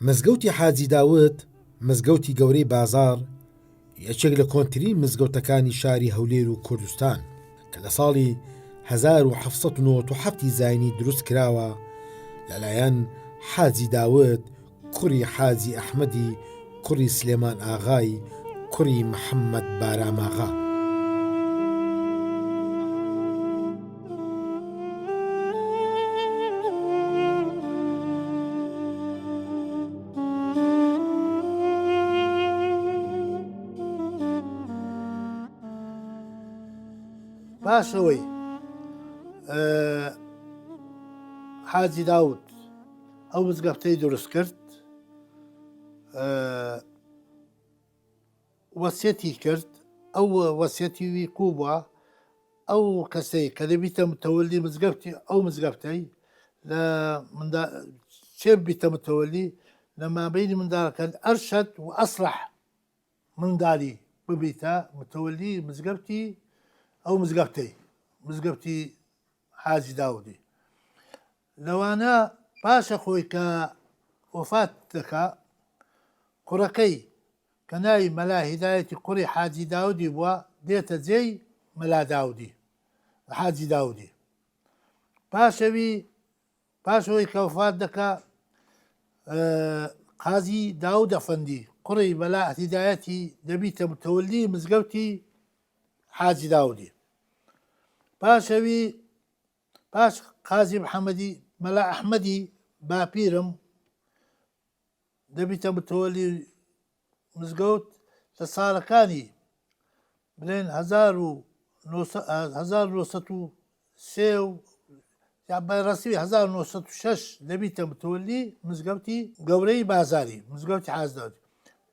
مزگەوتی حاجی داود، مزگەوتی گەورەی بازاڕ، یەکێک لە کۆنترین مزگەوتەکانی شاری هەولێر و کوردستان، کە لە ساڵی 1797 ی زاینی دروست کراوە لەلایەن حاجی داود کوڕی حاجی ئەحمەدی کوڕی سلێمان ئاغای کوڕی محەممەد باراماغا. پاش ئەوەی حاجی داود ئەو مزگەفتەی دروست کرد وەسیەتی کرد ئەو وەسیەتی وی قوو بووە ئەو کەسەی کە دەبیتە متەوەلی مزگەفتی ئەو مزگەفتەی لە مندا چێ بیتە متەوەلی لە مابینی منداڵەکان ئەرشەد و ئەسڵح مندالی ببیتە متەوەلی مزگەفتی ئەو مزگەفتەی مزگەفتی حاجی داودی لەوانە پاشە خۆی کە وەفات دەکا کوڕەکەی کە ناوی مەلا هیدایەتی کوڕی حاجی داودی بووە دێتە جێی مەلا داودی حاجی داودی پاشەوی پاش ئەوەی کە وەفات دەکا قازی داود ئەفەندی کوڕی مەلا هیدایەتی دەبیتە متەوەلی مزگەوتی حاجی داودی پاشەوی پاش قازی محەممەدی مەلا ئەحمەدی باپیرم دەبیتە متەوەلی مزگەوت لە ساڵەکانی بڵێن 1903 و یا بە ڕەسمی 1906 دەبیتە متەوەلی مزگەوتی گەورەی بازاری مزگەوتی حازداودی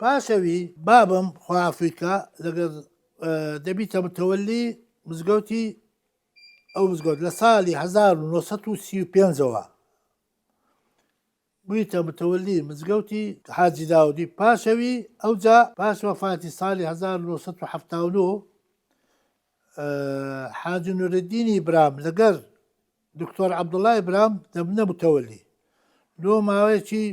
پاشەوی بابم خوافیکە لەگەڵ دەبیتە متەوەلی مزگەوتی ئەو مزگەوت لە ساڵی 1935ەوە بوویتە متەوەلی مزگەوتی حاجی داودی پاشەوی ئەوجا پاش وەفاتی ساڵی 1979 حاجی نورەدینی برام لەگەر دکتۆر عەبدوڵای برام دەبنە متەوەلی لۆ ماوەیەکی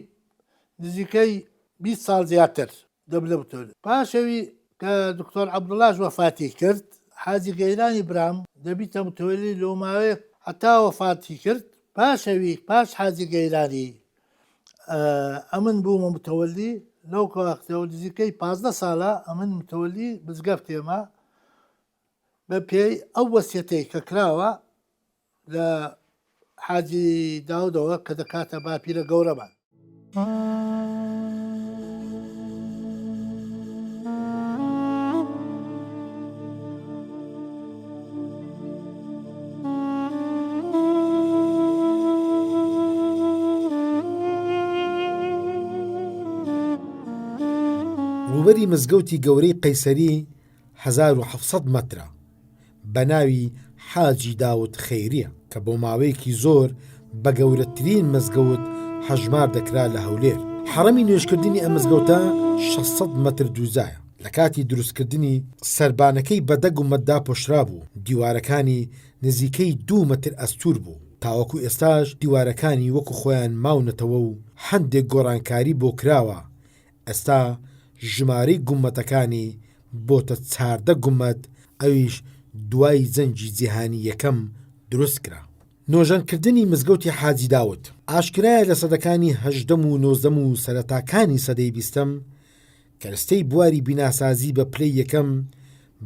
نزیکەی 20 ساڵ زیاتر دەبنە متەوەلی پاشەوی کە دکتۆر عەبدوڵاش وەفاتی کرد حاجی گەیلانی برام دەبیتە متەوەلی لۆ ماوەیەک هەتا وەفاتی کرد پاشەوی پاش حاجی گەیلانی ئەمن بوومە متەوەلی لەو وەختەوە نزیکەی 15 ساڵە ئەمن متەوەلی مزگەفتێمە بە پێی ئەو وەسیەتەی کە کراوە لە حاجی داودەوە کە دەکاتە باپیرە گەورەمان. ڕووبەری مزگەوتی گەورەی قەیسەری 1700 مەترە، بە ناوی حاجی داود خەیریە کە بۆ ماوەیەکی زۆر بە گەورەترین مزگەوت هەژمار دەکرا لە هەولێر. حەڕەمی نوێژکردنی ئەم مزگەوتە 600 مەتر دووجایە. لە کاتی دروستکردنی، سەربانەکەی بە دە گومەت داپۆشرابوو، دیوارەکانی نزیکەی دوو مەتر ئەستوور بوو، تاوەکو ئێستاش دیوارەکانی وەکو خۆیان ماونەتەوە و هەندێک گۆڕانکاری بۆ کراوە، ئێستا ژمارەی گومەتەکانی بۆتە 14 گومەت ئەویش دوای جەنگی جیهانی یەکەم دروست کرا. نۆژەنکردنی مزگەوتی حاجی داود ئاشکرایە لە سەدەکانی هەژدەم و نۆزدەم و سەرەتاکانی سەدەی بیستەم کەرستەی بواری بیناسازی بە پلەی یەکەم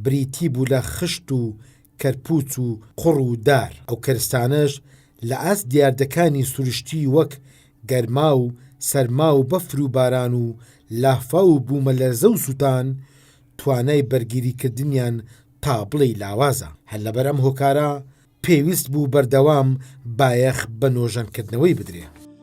بریتی بوو لە خشت و کەرپوچ و قوڕ و دار، ئەو کەرستانەش لە ئاست دیاردەکانی سروشتی وەک گەرما و سەرما و بەفر و باران و لافاو و بوومەلەرزە و سووتان توانای بەرگیریکردنیان تا بڵێی لاوازە، هەر لەبەر ئەم هۆکارە پێویست بوو بەردەوام بایەخ بە نۆژەنکردنەوەی بدرێ.